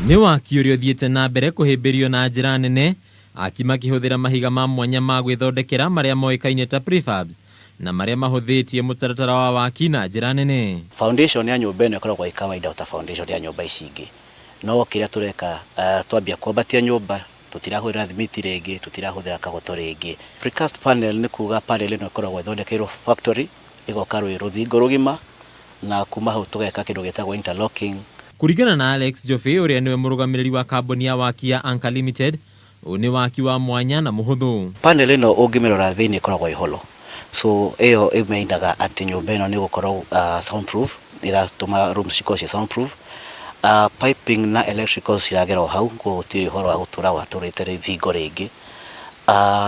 Nĩ waki ũrĩa ũthiĩte na mbere kũhĩmbĩrio na njĩra nene, aki makĩhũthĩra mahiga ma mwanya ma gwĩthondekera marĩa moĩkaine ta prefabs na marĩa mahũthĩtie mũtaratara wa waki na njĩra nene. Foundation ya nyũmba ĩno ĩkoragwo ĩ kawaida ota foundation ya nyũmba ici ingĩ, no kĩrĩa tũreka twambia kwambatia nyũmba tũtirahũthĩra thimiti rĩngĩ, tũtirahũthĩra kagoto rĩngĩ. Precast panel nĩ kuga panel ĩno ĩkoragwo ĩthondekeirwo factory ĩgoka rwĩ rũthingo rũgima na kuma hau tũgeka kĩndũ gĩtagwo interlocking. Kũringana na Alex Joffey ũrĩa nĩwe mũrũgamĩrĩri wa kambuni ya waki ya Anchor Limited, ũyũ nĩ waki wa mwanya na mũhũthũ. Panel ĩno ũngĩmĩrora thĩinĩ ĩkoragwo ĩ hollow so ĩyo ĩmeinaga atĩ nyũmba ĩno nĩ ĩgũkorwo sound proof, nĩ ĩratũma rooms cikorwo ciĩ sound proof. Piping na electrical ciragera o hau koguo gũtirĩ ũhoro wa gũtũra watũrĩte thingo rĩngĩ.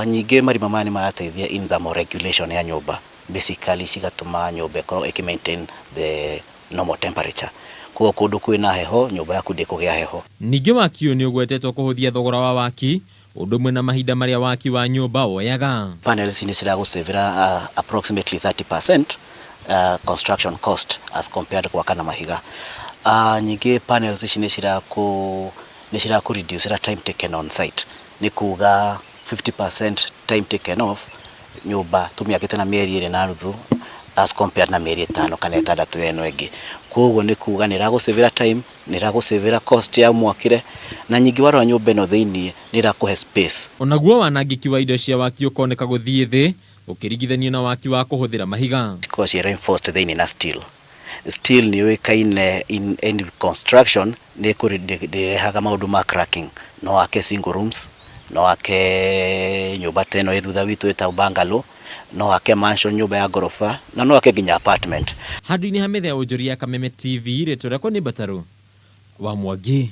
Ningĩ marima maya nĩ marateithia in thermal regulation ya nyũmba basically cigatũma nyũmba ĩkorwo ĩkĩ maintain the normal temperature. Koguo kũndũ kwĩna heho nyũmba yaku ndĩkũgĩa heho. Ningĩ waki ũyũ nĩ ũgwetetwo kũhũthia thogora wa waki ũndũ ũmwe na mahinda marĩa waki wa nyũmba woyaga. Panels nĩ ciragũcĩvĩra approximately 30% construction cost as compared gwaka na mahiga. Ningĩ panels ici nĩ cirakũ nĩ cirakũ reduce time taken on site nĩ kuga 50% time taken off nyũmba tũmĩakĩte na mĩeri ĩrĩ na nuthu as compared na mĩeri ĩtano kana ĩtandatũ ĩno ĩngĩ. Koguo nĩ kuga nĩ ĩragũcĩvĩra time, nĩ ĩragũcĩvĩra cost ya mwakĩre na ningĩ warora nyũmba ĩno thĩiniĩ nĩ ĩrakũhe space. Onaguo wanangĩki wa indo cia waki ũkoneka gũthiĩ thĩ ũkĩringithanio na waki wa kũhũthĩra mahiga. Cikoragwo ciĩ reinforced thĩiniĩ na steel. Steel nĩ yũĩkaine in any construction nĩ ndĩrehaga maũndũ ma cracking. No wake single rooms, no wake nyũmba ta ĩno ĩ thutha witũ ĩtagwo bungalow, no wake mansion nyũmba ya ngoroba na no wake nginya apartment. Handũ-inĩ ha metha ya wonjoria ya Kameme TV, rĩtwa rĩakwa nĩ Mbatarũ wa Mwangi.